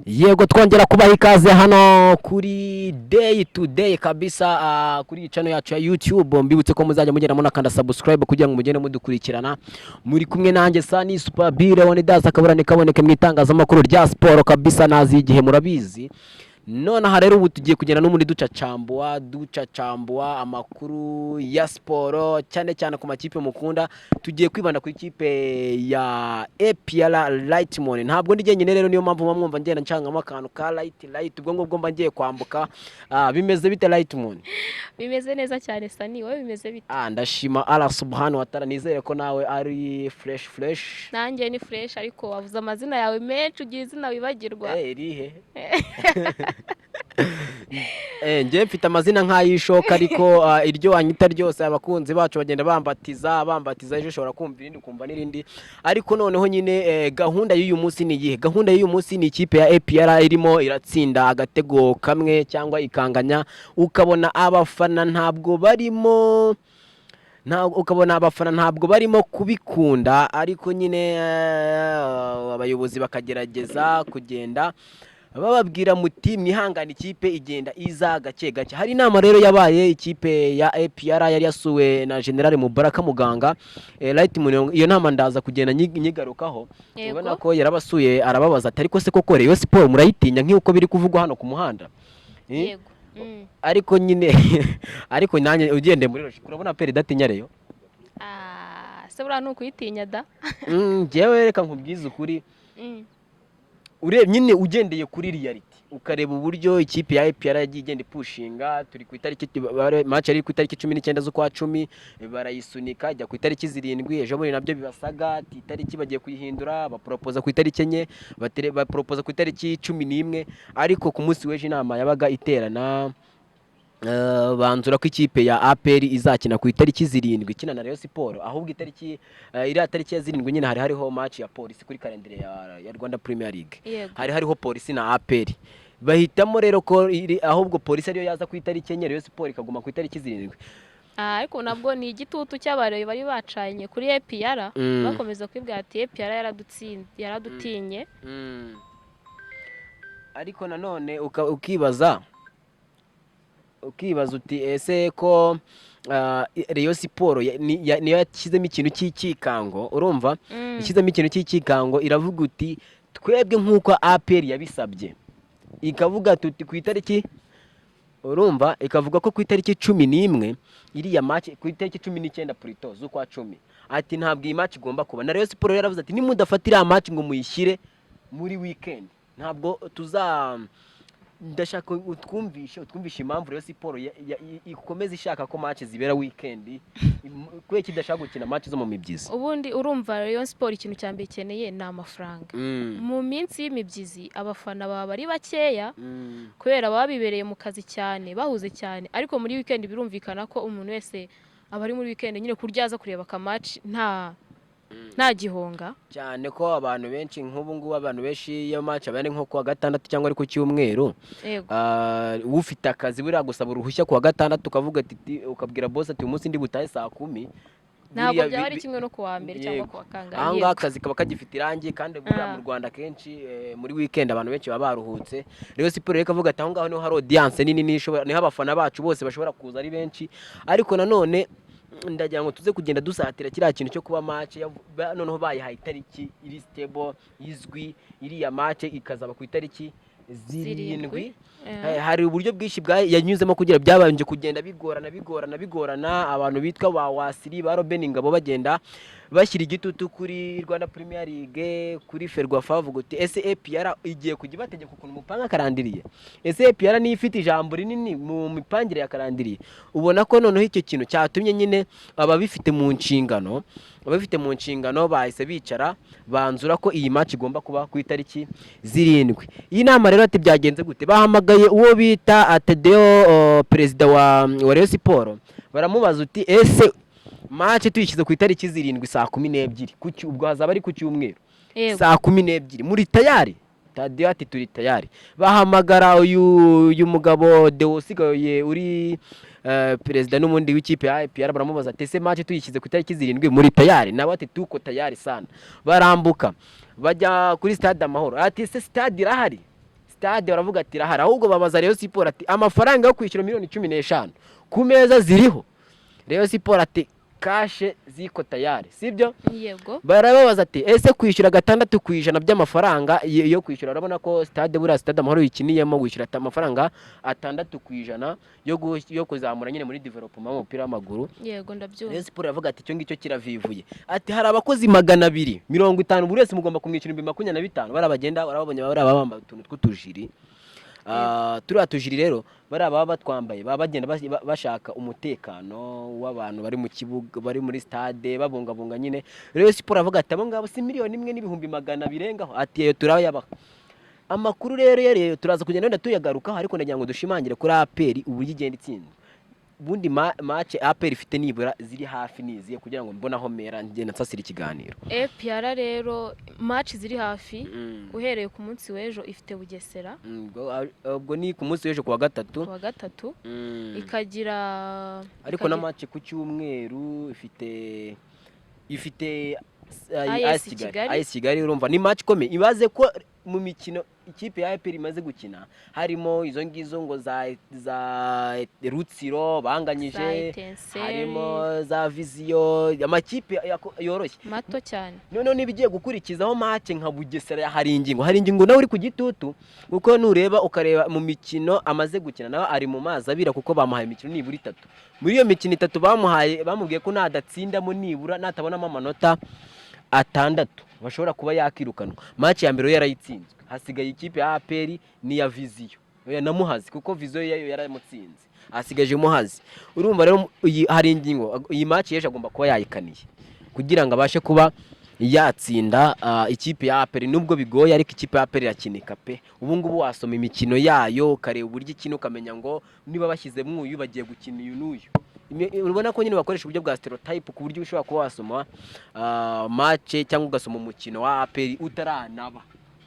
Yego, twongera kubaha ikaze hano kuri Day to Day kabisa, kuri iyi channel yacu ya YouTube. Mbibutse ko muzajya mugenda munakanda subscribe kugira ngo mugende mudukurikirana. Muri kumwe nanjye Sani Super B Leonidas, akaburane kaboneke mu itangazamakuru rya siporo kabisa, nazi igihe murabizi. None aha rero ubu tugiye kugenda n'ubundi ducacambuwa ducacambuwa amakuru ya siporo, cyane cyane ku makipe mukunda. Tugiye kwibanda ku ikipe ya APR Lightmon. Ntabwo ndi jyenyine rero, niyo mpamvu muba mwumva ngenda ncangamo akantu ka light light. Ubwo ngubwo mba ngiye kwambuka. Bimeze bite, Lightmon? Bimeze neza cyane, Sani. Wowe bimeze bite? Ndashima Allah subhanahu wa ta'ala. Nizere ko nawe ari fresh fresh. Nanjye ni fresh, ariko wavuze amazina yawe menshi, ugira izina wibagirwa. Rihe? Njye mfite amazina nk'ay'ishoka, ariko iryo wanyita ryose abakunzi bacu bagenda bambatiza bambatiza. Ejo ushobora kumva irindi, ukumva n'irindi. Ariko noneho nyine gahunda y'uyu munsi ni iyihe? Gahunda y'uyu munsi ni ikipe ya APR irimo iratsinda agatego kamwe cyangwa ikanganya, ukabona abafana ntabwo barimo, ukabona abafana ntabwo barimo kubikunda, ariko nyine abayobozi bakagerageza kugenda bababwira muti mwihangane, ikipe igenda iza gake gake. Hari inama rero yabaye, ikipe ya APR yari yasuwe na General Mubaraka Muganga. Light Munongo, iyo nama ndaza kugenda nyigarukaho. Ubona ko yarabasuye, arababaza ati: "Ariko se koko Rayon Sport murayitinya nk'uko biri kuvugwa hano ku muhanda?" Yego. Ariko nyine, ariko nanjye ugendeye muri logique, urabona APR idatinya Rayon? Ah, se buriya ni ukuyitinya da? Njyewe reka nkubwize ukuri. Urebye nyine, ugendeye kuri reality, ukareba uburyo ikipe ya APR yagiye igenda ipushinga, turi ku itariki, match yari ku itariki 19 z'ukwa 10, barayisunika ijya ku itariki 7. Ejo bundi nabyo bibasaga ati itariki bagiye kuyihindura, baporopoza ku itariki 4, baporopoza ku itariki 11. Ariko ku munsi w'ejo inama yabaga iterana, banzura ko ikipe ya APR izakina ku itariki 7, ikina na Rayon Sport. Ahubwo itariki, iriya tariki ya 7 nyine hari hariho match ya Polisi kuri calendrier ya Rwanda Premier League. Hari hariho Polisi na APR. Bahitamo rero ko ahubwo Polisi ariyo yaza ku itariki 4, Rayon Sport ikaguma ku itariki 7. Ah, ariko nabwo ni igitutu cy'abareba bari bacanye kuri APR, bakomeza kwibwira ati APR yaradutsinze, yaradutinye. Ariko nanone ukibaza uti ese ko Rayon Sport niyo yashyizemo ikintu cy'ikikango, urumva? Ishyizemo ikintu cy'ikikango, iravuga uti twebwe nk'uko APR yabisabye, ikavuga tuti ku itariki, urumva, ikavuga ko ku itariki 11 iriya match, ku itariki 19 plutôt z'ukwa 10, ati ntabwo iyi match igomba kuba. Na Rayon Sport yaravuze ati nimudafata iriya match ngo muyishyire muri weekend, ntabwo tuza. Ndashaka utwumvishe impamvu Rayon Sport ikomeza ishaka ko match zibera weekend, kubera ko idashaka gukina match zo mu mibyizi. Ubundi urumva Rayon Sport ikintu cya mbere ikeneye ni amafaranga. Mu minsi y'imibyizi abafana baba ari bakeya, kubera baba bibereye mu kazi cyane, bahuze cyane. Ariko muri weekend birumvikana ko umuntu wese aba ari muri weekend nyine, kurya aza kureba aka match nta gihonga. Cyane ko abantu benshi nk'ubu ngubu, abantu benshi iyo match aba ari nko kuwa gatandatu cyangwa ari ku cyumweru. Ufite akazi buriya gusaba uruhushya kuwa gatandatu, ukavuga ati ukabwira boss ati uyu munsi ndi butahe saa 10. Ntabwo Buriya byaba ari kimwe no kuwa mbere cyangwa kuwa kangahe. Aha ngaha akazi kaba kagifite irangi, kandi buriya mu Rwanda akenshi muri weekend abantu benshi baba baruhutse. Rero siporo rero ikavuga ati aho ngaho niho hari audience nini, niho abafana bacu bose bashobora kuza ari benshi. Ariko nanone ndagira ngo tuze kugenda dusatira kiriya kintu cyo kuba match noneho bayihaye itariki iri stable, izwi, iriya match ikazaba ku itariki 7. 7. Hari uburyo bwinshi bwa yanyuzemo kugira, byabanje kugenda bigorana bigorana bigorana, abantu bitwa ba Wasiri, ba Robin Ngabo bagenda bashyira igitutu kuri Rwanda Premier League, kuri Ferwafa, bavuga uti ese APR igiye kujya ibategeka ukuntu mupanga calendrier? Ese APR niyo ifite ijambo rinini mu mipangire ya calendrier? Ubona ko noneho icyo kintu cyatumye nyine ababifite mu nshingano bahise bicara banzura ko iyi match igomba kuba ku itariki 7. Iyi nama rero ati byagenze gute? Bahamagaye uwo bita Tadeo, perezida wa Rayon Sport, baramubaza uti ese match tuyishyize ku itariki 7 saa 12, ubwo hazaba ari ku cyumweru, saa 12, muri tayari? Tadeo ati turi tayari. Bahamagara uyu mugabo Deo usigaye uri perezida n'ubundi w'ikipe ya APR, baramubaza ati ese match tuyishyize ku itariki 7 muri tayari? Nawe ati tuko tayari sana. Barambuka bajya kuri Stade Amahoro, ati ese stade irahari? Stade baravuga ati irahari, ahubwo babaza Rayon Sport ati amafaranga yo kwishyura miliyoni 15 ku meza ziriho? Rayon Sport ati cash ziko tayari, sibyo? Yego. Barababaza ati ese kwishyura 6% by'amafaranga yo kwishyura, urabona ko stade, buriya Stade Amahoro yikiniyemo, wishyura amafaranga 6% yo kuzamura nyine muri development y'umupira w'amaguru. Yego, ndabyumva. Rayon Sport iravuga ati icyo ngicyo kiravivuye, ati hari abakozi 250, buri wese mugomba kumwishyura 25,000. Bariya bagenda barababonye, bariya baba bambaye utuntu tw'utujiri. Turiya tujiri rero, bariya baba batwambaye, baba bagenda bashaka umutekano w'abantu bari mu kibuga, bari muri stade, babungabunga nyine. Rayon Sport avuga ati abo ngabo si 1,200,000 birengaho? Ati ayo turayabaha. Amakuru rero rero turaza kugenda wenda tuyagarukaho, ariko ndagira ngo dushimangire kuri APR uburyo igenda itsindwa. Ubundi match APR ifite nibura ziri hafi niziye, kugira ngo mbone aho mera ngenda nsasira ikiganiro? APR rero, match ziri hafi, uhereye ku munsi w'ejo ifite Bugesera. Ubwo ni ku munsi w'ejo kuwa gatatu. Ku wa gatatu. Ikagira Ariko na match ku cyumweru ifite AS AS Kigali. Kigali. AS Kigali, urumva ni match ikomeye. Ibaze ko mu mikino ikipe ya APR imaze gukina harimo izo ngizo ngo za Rutsiro za banganyije, Etincelle, harimo za Vision, amakipe yoroshye mato cyane. Noneho niba igiye gukurikizaho match nka Bugesera, hari ingingo nawe uri ku gitutu, kuko nureba ukareba mu mikino amaze gukina, nawe ari mu mazi abira, kuko bamuhaye imikino nibura itatu. Muri iyo mikino itatu bamuhaye, bamubwiye ko nadatsindamo nibura, natabonamo amanota 6, bashobora kuba yakirukanwa. Match ya mbere yo yarayitsinzwe, hasigaye ikipe ya APR n'iya Vision. Oya, na Muhazi, kuko Vision yayo yaramutsinze, hasigaje Muhazi. Urumva rero iyi hari ingingo, iyi match y'ejo agomba kuba yayikaniye kugira ngo abashe kuba yatsinda ikipe ya APR. Nubwo bigoye, ariko ikipe ya APR irakinika pe. Ubu ngubu wasoma imikino yayo, ukareba uburyo ikina, ukamenya ngo niba bashyizemo uyu bagiye gukina uyu n'uyu. Urabona ko nyine bakoresha uburyo bwa stereotype, ku buryo ushobora kuba wasoma match cyangwa ugasoma umukino wa APR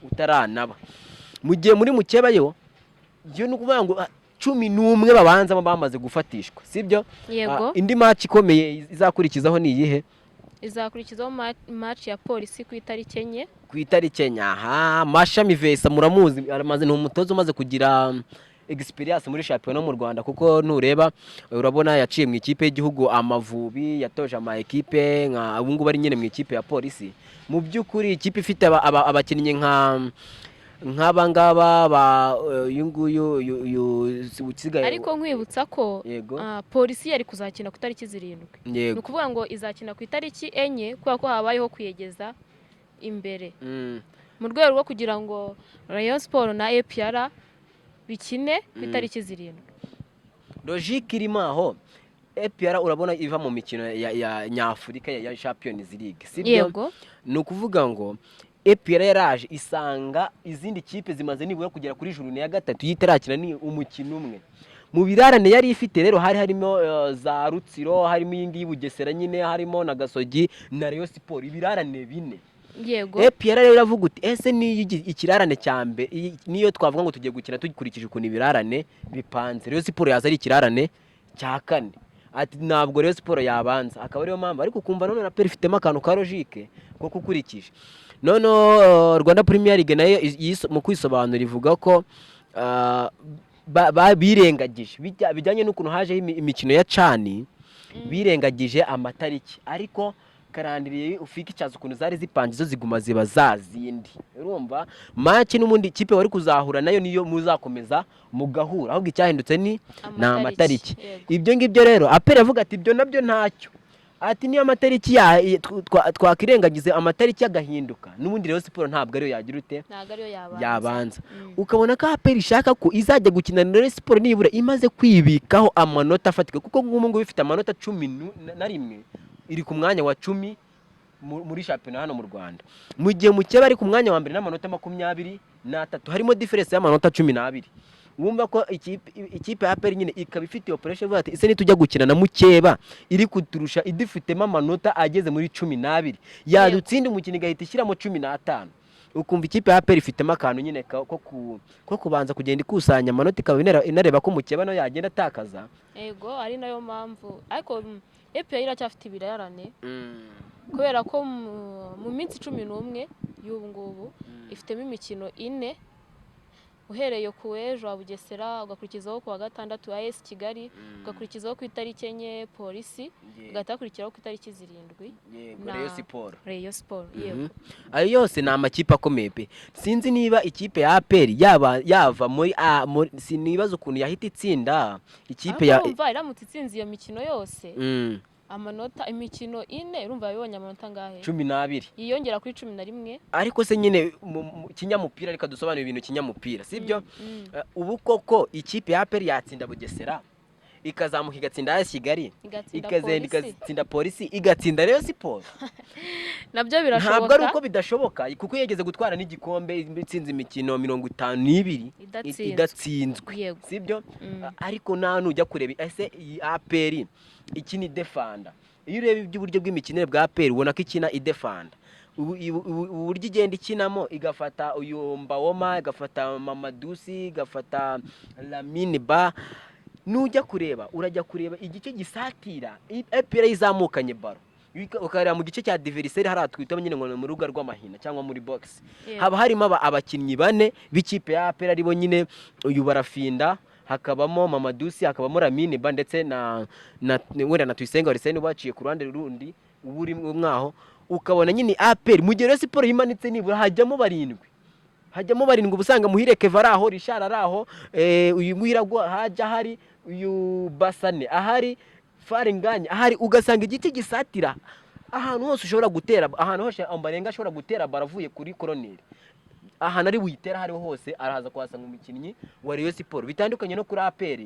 utaranaba. Mu gihe muri mukeba yo ni ukuvuga ngo 11 babanzamo bamaze gufatishwa, sibyo? Yego. Indi match ikomeye izakurikizaho ni iyihe? Izakurikizaho match ya Polisi ku itariki 4. Ku itariki 4. Aha Mashami Vincent muramuzi, aramaze, ni umutoza umaze kugira experience muri shampiyona mu Rwanda, kuko nureba urabona yaciye mu ikipe y'igihugu Amavubi, yatoje ama ekipe nka ubu ngubu ari nyine mu ikipe ya Polisi. Mu by'ukuri ikipe ifite abakinnyi nka nk'aba ngaba ba uyu nguyu uyu usigaye. Ariko nkwibutsa ko Yego. Polisi yari kuzakina ku itariki 7. Ni ukuvuga ngo izakina ku itariki 4 kubera ko habayeho kuyegeza imbere mu rwego rwo kugira ngo Rayon Sport na APR bikine ku itariki 7. Logique irimo aho, APR urabona iva mu mikino ya nyafurika ya Champions League, sibyo? Yego. Ni ukuvuga ngo APR yaraje isanga izindi kipe zimaze nibura kugera kuri journée ya gatatu, yitarakina ni umukino umwe. Mu birarane yari ifite rero hari harimo za Rutsiro, harimo iyi ngiyi Bugesera nyine, harimo na Gasogi na Rayon Sport, ibirarane bine. APR rero iravuga uti ese niyo ikirarane cya mbere, niyo twavuga ngo tugiye gukina dukurikije ukuntu ibirarane bipanze, Rayon Sport yaza ari ikirarane cya kane, ati ntabwo Rayon Sport yabanza, akaba ariyo mpamvu. Ariko ukumva none na APR ifitemo akantu ka logique ko gukurikije. Noneho Rwanda Premier League nayo mu kwisobanura ivuga ko birengagije bijyanye n'ukuntu hajeho imikino ya CHAN, birengagije amatariki, ariko calendrier fixtures ukuntu zari zipanze zo ziguma ziba za zindi. Urumva match n'ubundi ikipe wari kuzahura nayo niyo muzakomeza mugahura, ahubwo icyahindutse ni amatariki. Ibyo ngibyo rero APR avuga ati ibyo nabyo ntacyo, ati niyo amatariki ya twakirengagize amatariki agahinduka, n'ubundi rero Sport ntabwo ariyo yagira ute? Ntabwo ariyo yabanza. Yabanza. Ukabona ko APR ishaka ko izajya gukina na Rayon Sport nibura imaze kwibikaho amanota afatika, kuko nk'ubu ngubu ifite amanota 11, iri ku mwanya wa 10 muri shampiyona hano mu Rwanda, mu gihe mukeba ari ku mwanya wa mbere n'amanota 23, harimo différence y'amanota 12. Wumva ko ikipe ya APR nyine ikaba ifite iyo pressure, ivuga ati ese nitujya gukina na mukeba iri kuturusha idufitemo amanota ageze muri 12, yadutsinda umukino igahita ishyiramo 15? Ukumva ikipe ya APR ifitemo akantu nyine ko kubanza kugenda ikusanya amanota, ikaba inareba ko mukeba nayo yagenda atakaza. Yego, ari nayo mpamvu. Ariko APR iracyafite ibirarane, kubera ko mu minsi 11 y'ubu ngubu ifitemo imikino ine. Uhereye ku w'ejo wa Bugesera, ugakurikizaho ku wa gatandatu wa AS Kigali, ugakurikizaho ku itariki 4 Polisi, ugahita hakurikiraho ku itariki 7 Yego, na Rayon Sport. Rayon Sport, yego. Ayo yose ni amakipe akomeye pe. Sinzi niba ikipe ya APR yaba yava muri A muri, sinibaza ukuntu yahita itsinda ikipe ya Ariko urumva iramutse itsinze iyo mikino yose, amanota, imikino 4, urumva yabibonye amanota angahe? 12. Yiyongera kuri 11. Ariko se nyine mu kinyamupira, reka dusobanure ibintu kinyamupira, sibyo? Mm. Ubu koko ikipe ya APR yatsinda Bugesera, ikazamuka igatsinda AS Kigali, igatsinda ikazenda Polisi, igatsinda Polisi, igatsinda Rayon Sport? Nabyo Ntabwo ari birashoboka. uko bidashoboka, kuko yigeze gutwara n'igikombe itsinze imikino 52 idatsinzwe. Idatsinzwe. Yego. Sibyo? Mm. Ariko nta nujya kureba, ese iyi APR ikina idefanda? Iyo ureba iby'uburyo bw'imikinire bwa APR, ubona ko ikina idefanda. Uburyo igenda ikinamo, igafata uyu Mbawoma, igafata Mamadusi, igafata Lamine Ba, nujya kureba, urajya kureba igice gisatira APR izamukanye ballon, ukareba mu gice cya adversaire hariya twita nyine ngo ni mu rubuga rw'amahina cyangwa muri box, haba harimo abakinnyi bane b'ikipe ya APR, aribo nyine uyu Barafinda, hakabamo Mamadusi, hakabamo Lamine Ba, ndetse na wenda na Tuyisenga Arsene baciye ku ruhande rundi uba uri mwaho. Ukabona nyine APR mu gihe Rayon Sport yimanitse nibura hajyamo barindwi, hajyamo barindwi. Uba usanga Muhire Keva ari aho, Richard ari aho, uyu nguyu Iragwa hajya ahari, uyu Basane ahari, Faringanya ahari, ugasanga igice gisatira ahantu hose ushobora gutera, ahantu hose Ombolenga ashobora gutera ballon avuye kuri koroneri, ahantu ari buyitera aho ariho hose arahaza kuhasanga umukinnyi wa Rayon Sport. Bitandukanye no kuri APR,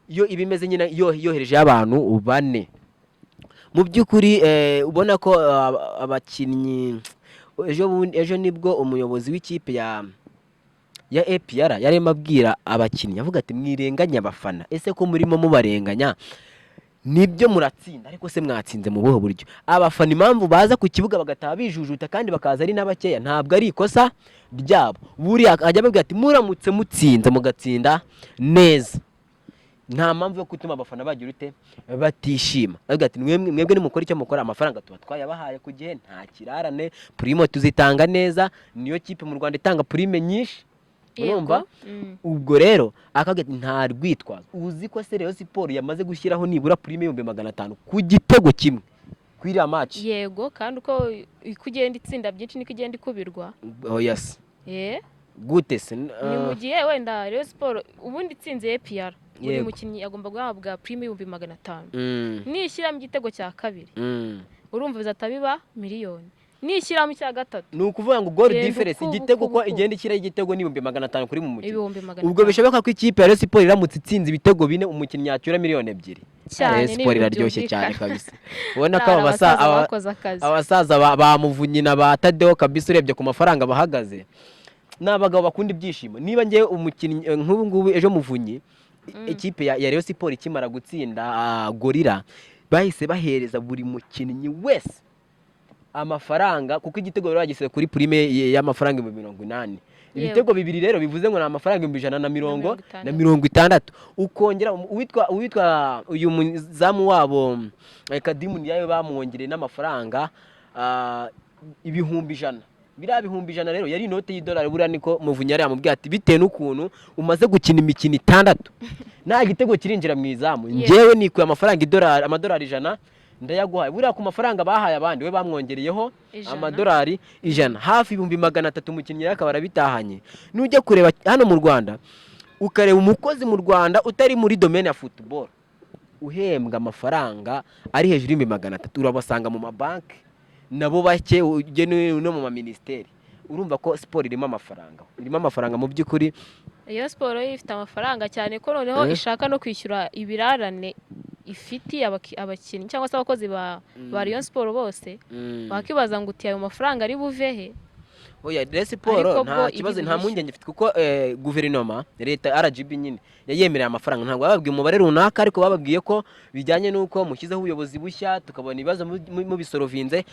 iyo iba imeze nyine yoherejeho abantu bane. Mu by'ukuri ubona ko abakinnyi ejo bundi, ejo nibwo umuyobozi w'ikipe ya APR yarimo abwira abakinnyi, avuga ati: "Mwirenganya abafana. Ese ko murimo mubarenganya? Nibyo muratsinda, ariko se mwatsinze mu buhe buryo?" Abafana impamvu baza ku kibuga bagataha bijujuta kandi bakaza ari n'abakeya, ntabwo ari ikosa ryabo. Buriya ajya ababwira ati: "Muramutse mutsinze, mugatsinda neza, nta mpamvu yo gutuma abafana bagira ute, batishima." Avuga ati: "Mwebwe nimukora icyo mukora, amafaranga tuba twayabahaye ku gihe, nta kirarane, prime tuzitanga neza." Niyo kipe mu Rwanda itanga prime nyinshi, urumva? Ubwo rero akavuga ati: "Nta rwitwazo." Uzi ko se Rayon Sport yamaze gushyiraho nibura prime 500,000 ku gitego kimwe kuri iriya match? Yego, kandi uko ugenda itsinda byinshi niko igenda ikubirwa. Oh yes. Gute se? Ni mu gihe wenda Rayon Sport ubundi itsinze APR, buri mukinnyi agomba guhabwa prime 500,000. Nishyiramo igitego cya kabiri, urumva bizahita biba miliyoni. Nishyiramo icya gatatu, Ni ukuvuga ngo goal genda difference, ukuba, igitego ukuba, uko ukuba. igenda ishyiraho igitego ni 500,000 kuri mu mukino. 500,000. Ubwo bishoboka ko ikipe ya Rayon Sport iramutse itsinze ibitego bine, umukinnyi yacyura 2 miliyoni. Cyane, Rayon ni Sport ibintu iraryoshye cyane byumvikana. kabisa. Ubona ko Ari aba abasaza bakoze akazi. Abasaza ba Muvunyi na ba Tadeo kabisa, urebye ku mafaranga bahagaze, ni abagabo bakunda ibyishimo. Niba ngewe umukinnyi nk'ubu ngubu ejo Muvunyi, ikipe ya Rayon Sport ikimara gutsinda Gorilla, bahise bahereza buri mukinnyi wese amafaranga, kuko igitego bari bagisize kuri prime y'amafaranga 80,000. Ibitego bibiri rero bivuze ngo ni amafaranga 160,000. 60. 60. Ukongera uwitwa uyu muzamu wabo Kadimu niyo bamwongereye n'amafaranga 100,000. Biriya 100,000 rero yari inote y'idolari. Buriya niko Muvunyi yari yamubwiye ati: "Bitewe n'ukuntu umaze gukina imikino 6 nta gitego kirinjira mu izamu, njyewe nikuye amafaranga idolari, amadolari 100 ndayaguhaye." Buriya ku mafaranga bahaye abandi, we bamwongereyeho 100. amadolari 100, hafi 300,000, umukinnyi rero akaba arabitahanye. Nujya kureba hano mu Rwanda, ukareba umukozi mu Rwanda utari muri domaine ya football uhembwa amafaranga ari hejuru y'300,000, urabasanga mu mabanki nabo bake, ujye no mu maminisiteri. Urumva ko siporo irimo amafaranga, irimo amafaranga mu by'ukuri. Iyo siporo yo ifite amafaranga cyane, ko noneho ishaka no kwishyura ibirarane ifitiye abakinnyi cyangwa se abakozi ba Rayon Sport bose. Wakibaza ngo uti ayo mafaranga ari buve he? Oya, Rayon Sport Ariko nta bwo kibazo, iri nta bwishyure. mpungenge mfite, kuko guverinoma, leta, RGB nyine yayemereye amafaranga. Ntabwo bababwiye umubare runaka, ariko bababwiye ko bijyanye n'uko mushyizeho ubuyobozi bushya, tukabona ibibazo mubisorovinze,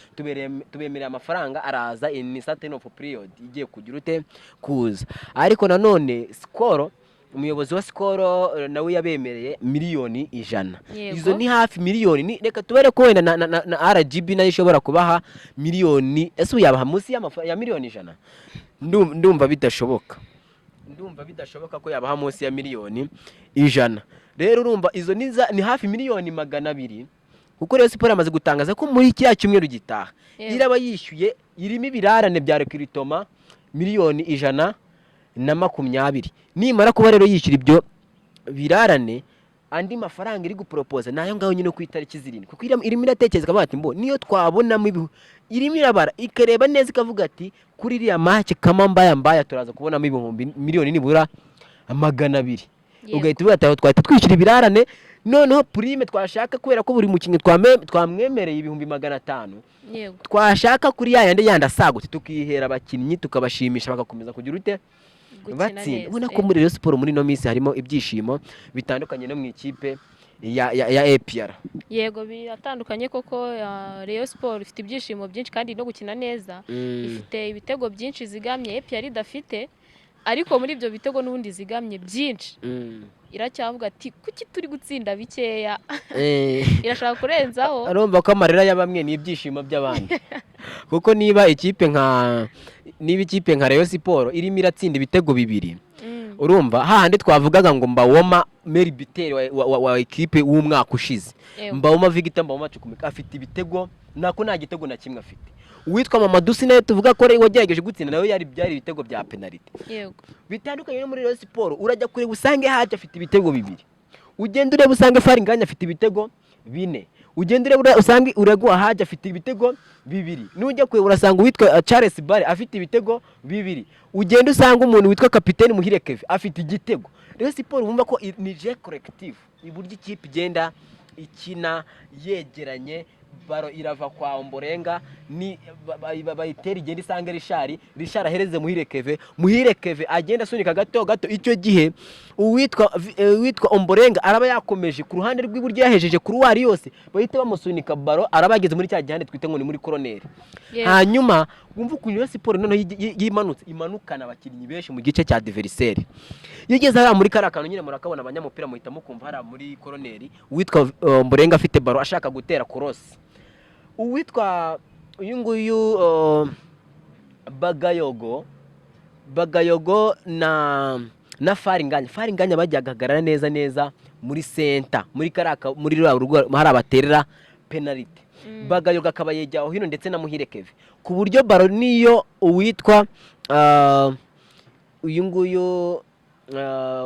tubemereye amafaranga araza in certain of period igiye kugira ute, kuza. Ariko nanone Skol, umuyobozi wa Skol nawe yabemereye miliyoni 100. Izo ni hafi miliyoni reka tubere ko wenda na RGB nayo ishobora kubaha miliyoni. Ese ubu yabaha munsi ya miliyoni 100? Ndumva bidashoboka. Ndumva bidashoboka ko yabaha munsi ya miliyoni 100. Rero urumva izo ni hafi miliyoni 200, kuko Rayon Sport yamaze gutangaza ko muri kiriya cyumweru gitaha iraba yishyuye, irimo ibirarane bya recrutement, miliyoni 120. Nimara kuba rero yishyura ibyo birarane, andi mafaranga iri guporopoza ni ayo ngayo nyine ku itariki 7, kuko irimo iratekereza ikavuga ati: "Mbo niyo twabonamo ibihu." Irimo irabara, ikareba neza, ikavuga ati: "Kuri iriya match kama mbaya mbaya turaza kubonamo ibihumbi miliyoni nibura 200." Ugahita uvuga ati: "Aho twahita twishyura ibirarane, noneho prime twashaka, kubera ko buri mukinnyi twamwemereye 500,000, twashaka kuri ya yandi yandi asagutse tukihera abakinnyi, tukabashimisha, bagakomeza kugira ute?" Gukina Batsinda. neza. Ubona ko muri Rayon Sport muri ino minsi harimo ibyishimo bitandukanye no mu ikipe ya APR. Yego, biratandukanye koko. Rayon Sport ifite ibyishimo byinshi kandi no gukina neza, ifite ibitego byinshi zigamye APR idafite, ariko muri ibyo bitego n'ubundi zigamye byinshi iracyavuga ati: "Kuki turi gutsinda bikeya?" Irashaka kurenzaho. Urumva ko amarira ya bamwe ni ibyishimo by'abandi, kuko niba ikipe nka Rayon Sport irimo iratsinda ibitego 2, urumva hahandi twavugaga ngo Mbaoma meilleur buteur wa ekipe w'umwaka ushize, Mbaoma Victor, Mbaoma Chukwuemeka, afite ibitego, nako nta gitego na kimwe afite. Uwitwa Mamadou nawe tuvuga ko wagerageje gutsinda, nawe yari byari ibitego bya penalty. Bitandukanye no muri Rayon Sport, urajya kureba usange Haji afite ibitego 2, ugenda ureba usange Faringanya afite ibitego 4, ugenda ureba usange Uraguha Haji afite ibitego 2, nujya kureba urasanga uwitwa Charles Bare afite ibitego 2, ugenda usanga umuntu witwa kapiteni Muhire Kevin afite igitego. Rayon Sport wumva ko ni jeu collectif, uburyo ikipe igenda ikina yegeranye, ballon irava kwa Omborenga, ni bayitera, igenda isanga Richard, Richard ahereze Muhire Keve, Muhire Keve agenda asunika gato gato. Icyo gihe uwitwa Omborenga araba yakomeje ku ruhande rw'iburyo, yahejeje couloir yose, bahita bamusunika ballon, araba yageze muri cya gihande twita ngo ni muri corner. Hanyuma wumva ukuntu iyo siporo noneho yimanutse, imanukana abakinnyi benshi mu gice cya adversaire. Iyo ugeze hariya muri kariya kantu nyine murakabona, abanyamupira muhita mukumva, hariya muri corner, uwitwa Omborenga afite ballon ashaka gutera cross, uwitwa uyu nguyu Bagayogo na Faringanya bajyaga hagarara neza neza muri center, muri kariya muri ruriya rugo hari abaterera penalty. Bagayogo akaba yegera aho hino ndetse na Muhire Keve, ku buryo ballon niyo uwitwa uyu nguyu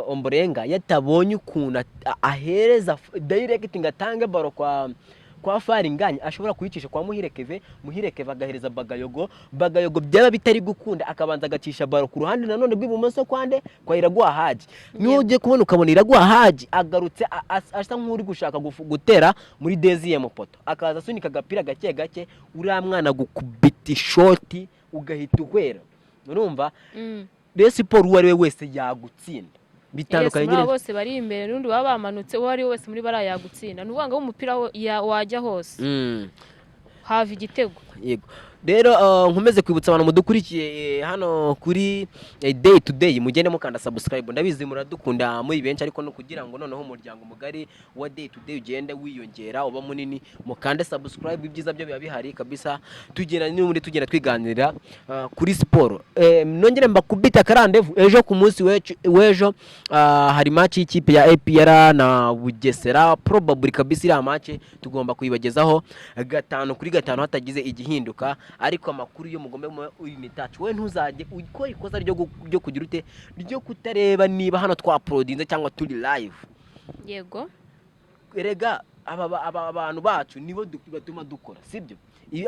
Omborenga yatabonye ukuntu ahereza direct ngo atange ballon kwa Faringanya, ashobora kuyicisha kwa Muhire Keve, Muhire Keve agahereza Bagayogo, Bagayogo byaba bitari gukunda akabanza agacisha ballon ku ruhande nanone rw'ibumoso kwande kwa Iraguha Haji. Niyo ugiye kubona ukabona Iraguha Haji agarutse asa nk'uri gushaka gutera muri deuxième poteau, akaza asunika agapira gake gake, uriya mwana gukubita ishoti ugahita uhwera. Urumva Rayon Sport uwo ari we wese yagutsinda. Bitandukanye Yes, muri nyine. abo bose bari imbere n'undi baba bamanutse, uwo ari we wese muri bariya yagutsinda. Ni ukuvuga ngo aho umupira wajya hose hava igitego. Yego, rero nkomeze kwibutsa abantu mudukurikiye hano kuri Day to Day, mugende mukanda subscribe. Ndabizi muradukunda muri benshi, ariko no kugira ngo noneho umuryango mugari wa Day to Day ugende wiyongera uba munini, mukande subscribe. Ibyiza byo biba bihari kabisa, tugenda n'ubundi tugenda twiganirira kuri siporo. Nongere mbakubita akarandevu ejo, ku munsi w'ejo hari match y'ikipe ya APR na Bugesera. Probably kabisa iriya match tugomba kuyibagezaho 5 kuri 5 hatagize igihinduka, ariko amakuru yo mugombe mube uri in touch. Wowe ntuzajye ukora ikosa ryo kugira ute, ryo kutareba niba hano twauploadinze cyangwa turi live. Erega aba bantu bacu nibo batuma dukora, sibyo?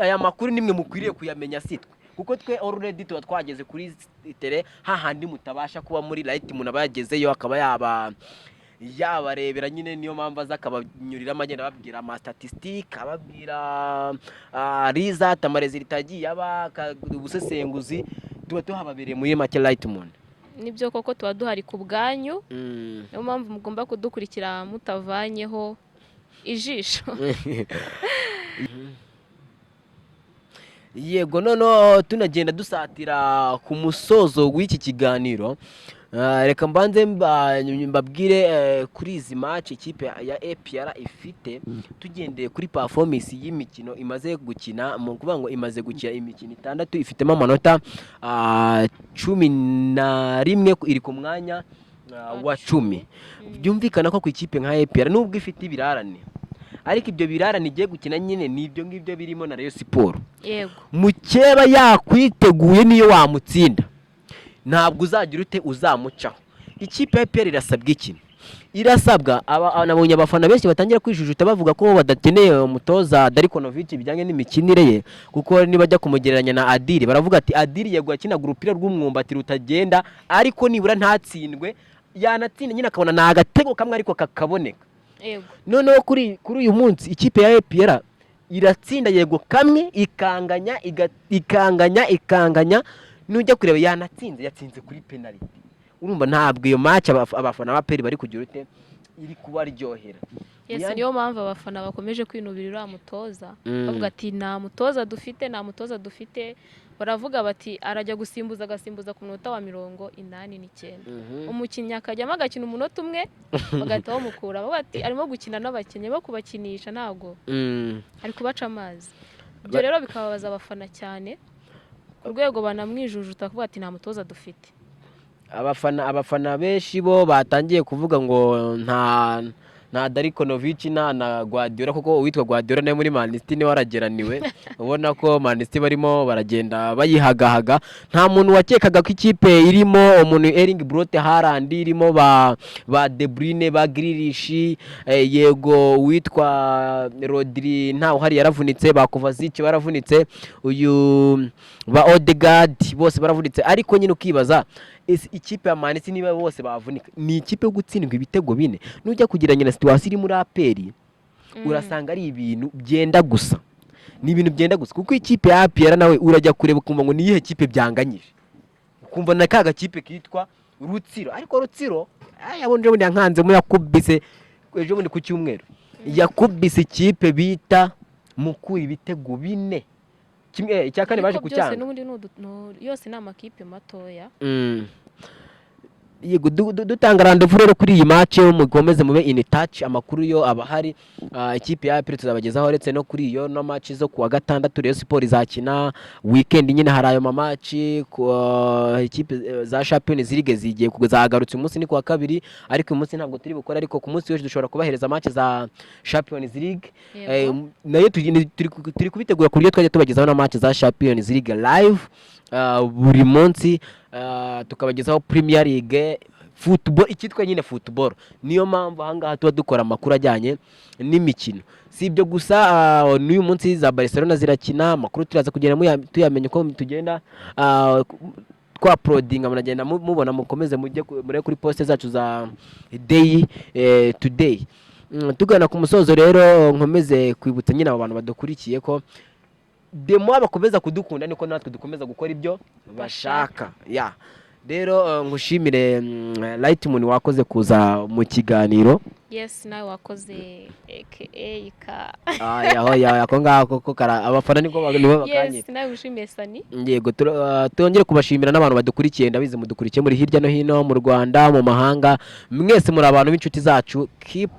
Aya makuru nimwe mukwiriye kuyamenya, si twe, kuko twe already tuba twageze kuri terrain, hahandi mutabasha kuba muri right. Umuntu aba yagezeyo akaba yaba yabarebera nyine, niyo mpamvu aza akabanyuriramo, agenda ababwira ama statistique, ababwira result, ama résultats agiye aba ubusesenguzi, tuba tuhababereye muri make right umuntu. Nibyo koko, tuba duhari ku bwanyu, niyo mpamvu mugomba kudukurikira mutavanyeho ijisho. Yego, noneho tunagenda dusatira ku musozo w'iki kiganiro. Reka mbanze mbabwire kuri izi match ikipe ya APR ifite, tugendeye kuri performance y'imikino imaze gukina. Mu kuvuga ngo imaze gukina imikino itandatu, ifitemo amanota 11, iri ku mwanya wa 10. Byumvikana ko ku ikipe nka APR, nubwo ifite ibirarane, ariko ibyo birarane igiye gukina nyine ni ibyo ngibyo birimo na Rayon Sport. Mukeba yakwiteguye, niyo wamutsinda ntabwo uzagira ute uzamucaho. Ikipe ya APR irasabwa iki? Irasabwa nabonye abafana benshi batangira kwijujuta bavuga ko badakeneye umutoza Darko Novic bijyanye n'imikinire ye, kuko nibajya kumugereranya na Adili, baravuga ati Adili yego yakinaga urupira rw'umwumbati rutagenda, ariko nibura ntatsindwe, yanatsinda nyine akabona ni agatego kamwe ariko kakaboneka. Noneho kuri uyu munsi ikipe ya APR iratsinda yego kamwe, ikanganya, ikanganya, ikanganya. Nujya kureba yanatsinze, yatsinze kuri penalty. Urumva ntabwo iyo match abafana ba APR bari kugira ute, iri kubaryohera. Yes, niyo mpamvu abafana bakomeje kwinubira uriya mutoza, bavuga ati nta mutoza dufite, nta mutoza dufite. Baravuga bati arajya gusimbuza, agasimbuza ku munota wa 89, umukinnyi akajyamo agakina umunota umwe, bagahita bamukura. Bavuga ati arimo gukina n'abakinnyi, arimo kubakinisha, ntabwo ari kubaca amazi. Ibyo rero bikababaza abafana cyane ku rwego banamwijujuta kuvuga ati nta mutoza dufite. Abafana benshi bo batangiye kuvuga ngo nta Darko Novic, nta na Guardiola, kuko uwitwa Guardiola nawe muri Man City niwe warageraniwe. Ubona ko Man City barimo baragenda bayihagahaga. Nta muntu wakekaga ko ikipe irimo umuntu Erling Braut Haaland, irimo ba De Bruyne, ba Grealish, yego uwitwa Rodri ntawe uhari yaravunitse, ba Kovacic baravunitse, uyu ba Odegaard bose baravunitse. Ariko nyine ukibaza ese ikipe ya Man City niba bose bavunika, ni ikipe yo gutsindwa ibitego bine? Nujya kugereranya na situation iri muri APR, urasanga ari ibintu byenda gusa, ni ibintu byenda gusa, kuko ikipe ya APR nawe urajya kureba ukumva ngo ni iyihe kipe byanganyije, ukumva na ka gakipe kitwa Rutsiro. Ariko Rutsiro aya bundi bundi yankanzemo, yakubise ejo bundi ku cyumweru, yakubise ikipe bita Mukura ibitego bine, kimwe icya kane baje Ariko byose kucyanga. N'ubundi yose ni amakipe matoya. Yego, dutanga rendez-vous rero kuri iyi match, mukomeze mube in touch, amakuru yo aba ahari. Ikipe ya APR tuzabagezaho, uretse no kuri iyo no match zo kuwa gatandatu Rayon Sport izakina weekend nyine, hari ayo ma match ku ikipe za Champions League zigiye zagarutse. Umunsi ni kuwa kabiri, ariko uyu munsi ntabwo turi bukore, ariko ku munsi w'ejo dushobora kubahereza match za Champions League. Nayo turi kubitegura ku buryo twajya tubagezaho na match za Champions League live buri munsi, tukabagezaho Premier League, football, icyitwa nyine football. Niyo mpamvu ahangaha tuba dukora amakuru ajyanye n'imikino. Si ibyo gusa, n'uyu munsi za Barcelona zirakina, amakuru turaza kugenda tuyamenya uko tugenda twauploadinga, muragenda mubona. Mukomeze mujye murebe kuri poste zacu za day today. Tugana ku musozo rero, nkomeze kwibutsa nyine abo bantu badukurikiye ko demo bakomeza kudukunda niko natwe dukomeza gukora ibyo bashaka. Ya rero nkushimire, Light Moon, wakoze kuza mu kiganiro. Yes, nawe wakoze, aka ka. Ah, yaho yaho ako ngako ko abafana niko nibo bakanyita. Yes, nawe ushimiye, Sani. Yego, twongere kubashimira n'abantu badukurikiye. Ndabizi mudukurikiye muri hirya no hino mu Rwanda, mu mahanga, mwese muri abantu b'inshuti zacu. Keep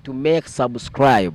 to make subscribe.